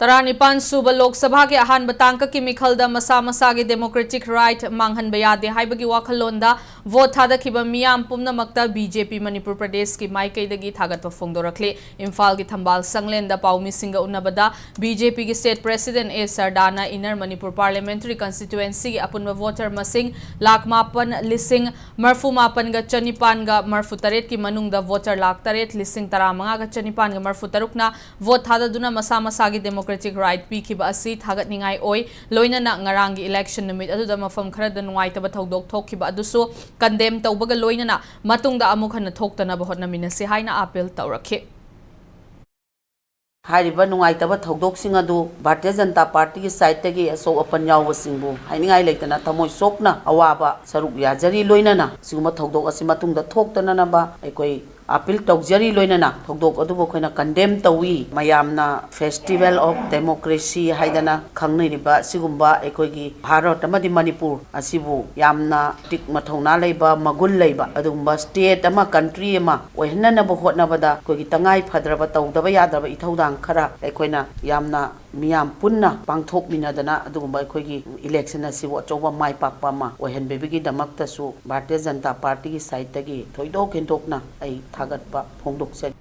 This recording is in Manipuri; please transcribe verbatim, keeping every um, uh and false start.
ꯇꯔꯥꯅꯤꯄꯥꯟ ꯁꯨꯕ ꯂꯣꯛ ꯁꯚꯥꯒꯤ ꯑꯍꯥꯟꯕ ꯇꯥꯡꯀꯛꯀꯤ ꯃꯤꯈꯜꯗ ꯃꯁꯥ ꯃꯁꯥꯒꯤ democratic right ꯃꯥꯡꯍꯟꯕ ꯌꯥꯗꯦ ꯍꯥꯏꯕꯒꯤ ꯋꯥꯈꯜꯂꯣꯟꯗ vote ꯊꯥꯗꯈꯤꯕ ꯃꯤꯌꯥꯝ ꯄꯨꯝꯅꯃꯛꯇ B J P ꯃꯅꯤꯄꯨꯔ ꯄ꯭ꯔꯗꯦꯁꯀꯤ ꯃꯥꯏꯀꯩꯗꯒꯤ ꯊꯥꯒꯠꯄ ꯐꯣꯡꯗꯣꯔꯛꯂꯤ꯫ ꯏꯝꯐꯥꯜꯒꯤ ꯊꯝꯕꯥꯜ ꯁꯪꯂꯦꯟꯗ ꯄꯥꯎꯃꯤꯁꯤꯡꯒ ꯎꯅꯕꯗ B J P ꯒꯤ state president A ꯁꯔꯗꯥꯅ Inner Manipur parliamentary constituency ꯒꯤ ꯑꯄꯨꯟꯕ voter ꯃꯁꯤꯡ ꯂꯥꯈ ꯃꯥꯄꯟ ꯂꯤꯁꯤꯡ ꯃꯔꯐꯨ ꯃꯥꯄꯟꯒ ꯆꯅꯤꯄꯥꯟꯒ ꯃꯔꯐꯨ ꯇꯔꯦꯠꯀꯤ ꯃꯅꯨꯡꯗ voter ꯂꯥꯈ ꯇꯔꯦꯠ ꯂꯤꯁꯤꯡ ꯇꯔꯥꯃꯉꯥꯒ ꯆꯅꯤꯄꯥꯟꯒ ꯃꯔꯐꯨ ꯇꯔꯨꯛꯅ vote ꯊꯥꯗꯗꯨꯅ ꯃꯁꯥ ꯃꯁꯥꯒꯤ democratic right ꯄꯤꯈꯤꯕ ꯑꯁꯤ ꯊꯥꯒꯠꯅꯤꯡꯉꯥꯏ ꯑꯣꯏ꯫ ꯂꯣꯏꯅꯅ ꯉꯔꯥꯡꯒꯤ election ꯅꯨꯃꯤꯠ ꯑꯗꯨꯗ ꯃꯐꯝ ꯈꯔꯗ ꯅꯨꯡꯉꯥꯏꯇꯕ ꯊꯧꯗꯣꯛ ꯊꯣꯛꯈꯤꯕ ꯑꯗꯨꯁꯨ condemn ꯇꯧꯕꯒ ꯂꯣꯏꯅꯅ ꯃꯇꯨꯡꯗ ꯑꯃꯨꯛ ꯍꯟꯅ ꯊꯣꯛꯇꯅꯕ ꯍꯣꯠꯅꯃꯤꯟꯅꯁꯤ ꯍꯥꯏꯅ appeal ꯇꯧꯔꯛꯈꯤ꯫ ꯍꯥꯏꯔꯤꯕ ꯅꯨꯡꯉꯥꯏꯇꯕ ꯊꯧꯗꯣꯛꯁꯤꯡ ꯑꯗꯨ ꯚꯥꯔꯇꯤꯌ ꯖꯅꯇꯥ ꯄꯥꯔꯇꯤꯒꯤ side ꯇꯒꯤ ꯑꯁꯣꯛ ꯑꯄꯟ ꯌꯥꯎꯕꯁꯤꯡꯕꯨ ꯍꯥꯏꯅꯤꯡꯉꯥꯏ ꯂꯩꯇꯅ ꯊꯃꯣꯏ ꯁꯣꯛꯅ ꯑꯋꯥꯕ ꯁꯔꯨꯛ ꯌꯥꯖꯔꯤ꯫ ꯂꯣꯏꯅꯅ ꯁꯤꯒꯨꯝꯕ ꯊꯧꯗꯣꯛ ꯑꯁꯤ ꯃꯇꯨꯡꯗ ꯊꯣꯛꯇꯅꯅꯕ ꯑꯩꯈꯣꯏ appeal ꯇꯧꯖꯔꯤ꯫ ꯂꯣꯏꯅꯅ ꯊꯧꯗꯣꯛ ꯑꯗꯨꯕꯨ ꯑꯩꯈꯣꯏꯅ condemn ꯇꯧꯏ꯫ ꯃꯌꯥꯝꯅ festival of democracy ꯍꯥꯏꯗꯅ ꯈꯪꯅꯔꯤꯕ ꯁꯤꯒꯨꯝꯕ ꯑꯩꯈꯣꯏꯒꯤ ꯚꯥꯔꯠ ꯑꯃꯗꯤ ꯃꯅꯤꯄꯨꯔ ꯑꯁꯤꯕꯨ ꯌꯥꯝꯅ ꯇꯤꯛ ꯃꯊꯧꯅꯥ ꯂꯩꯕ, ꯃꯒꯨꯟ ꯂꯩꯕ ꯑꯗꯨꯒꯨꯝꯕ state ꯑꯃ, country ꯑꯃ ꯑꯣꯏꯍꯟꯅꯅꯕ ꯍꯣꯠꯅꯕꯗ ꯑꯩꯈꯣꯏꯒꯤ ꯇꯉꯥꯏ ꯐꯗ꯭ꯔꯕ, ꯇꯧꯗꯕ ꯌꯥꯗ꯭ꯔꯕ ꯏꯊꯧꯗꯥꯡ ꯈꯔ ꯑꯩꯈꯣꯏꯅ ꯌꯥꯝꯅ ꯃꯤꯌꯥꯝ ꯄꯨꯟꯅ ꯄꯥꯡꯊꯣꯛꯃꯤꯟꯅꯗꯅ ꯑꯗꯨꯒꯨꯝꯕ ꯑꯩꯈꯣꯏꯒꯤ election ꯑꯁꯤꯕꯨ ꯑꯆꯧꯕ ꯃꯥꯏ ꯄꯥꯛꯄ ꯑꯃ ꯑꯣꯏꯍꯟꯕꯤꯕꯒꯤꯗꯃꯛꯇꯁꯨ ꯚꯥꯔꯇꯤꯌ ꯖꯅꯇꯥ ꯄꯥꯔꯇꯤꯒꯤ side ꯇꯒꯤ ꯊꯣꯏꯗꯣꯛ ꯍꯦꯟꯗꯣꯛꯅ ꯑꯩ ꯊꯥꯒꯠꯄ ꯐꯣꯡꯗꯣꯛꯆꯔꯤ꯫